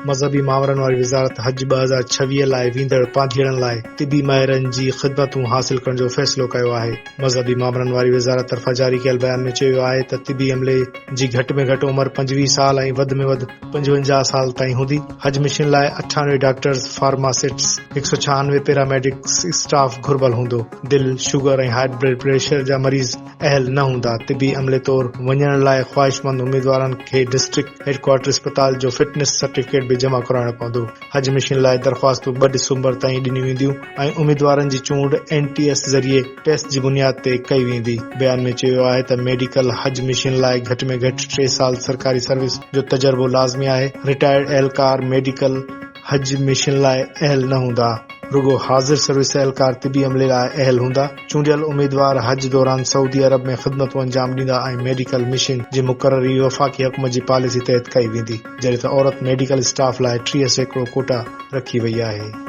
مذهبي مامرن واري وزارت حج 2026 لاء ويندڙ پانڌيئڙن لاء طبي ماهرن جي خدمتون حاصل ڪرڻ جو فيصلو ڪيو آهي. مذهبي مامرن واري وزارت طرفان جاري ڪيل بيان ۾ چيو ويو آهي ته طبي عملي جي گهٽ ۾ گهٽ عمر 25 سال ۽ وڌ ۾ وڌ 55 سال تائين هوندي. حج مشن لاء 98 ڊاڪٽرز، فارماسسٽس، 196 پيراميڊڪس اسٽاف گهربل هوندو. دل، شگر ۽ هاء بلڊ پريشر جا مريض اهل نه هوندا. طبي عملي طور وڃڻ لاء خواهشمند اميدوارن کي ڊسٽرڪٽ هيڊڪوارٽر اسپتال جو فٽنس سرٽيفڪيٽ به جمع ڪرائڻو پوندو. حج مشن لاء درخواستون 2 ڊسمبر تائين ڏنيون وينديون ۽ اميدوارن جي چونڊ اين ٽي ايس ذريعي ٽيسٽ جي بنياد تي ڪئي ويندي. بيان ۾ چيو ويو آهي ته ميڊيڪل حج مشن لاء گهٽ ۾ گهٽ ٽي سال سرڪاري سروس جو تجربو لازمي آهي، رٽائرڊ اهلڪار ميڊيڪل حج مشن لاء اهل نه هوندا، رڳو حاضر سروس اهلڪار طبي عملي لاء اهل هوندا. چونڊيل اميدوار حج دوران سعودي عرب ۾ خدمتون انجام ڏيندا ۽ ميڊيڪل مشن جي مقرري وفاقي حڪومت جي پاليسي تحت ڪئي ويندي، جڏهن ته عورت ميڊيڪل اسٽاف لاء 30% ڪوٽا رکي وئي آهي.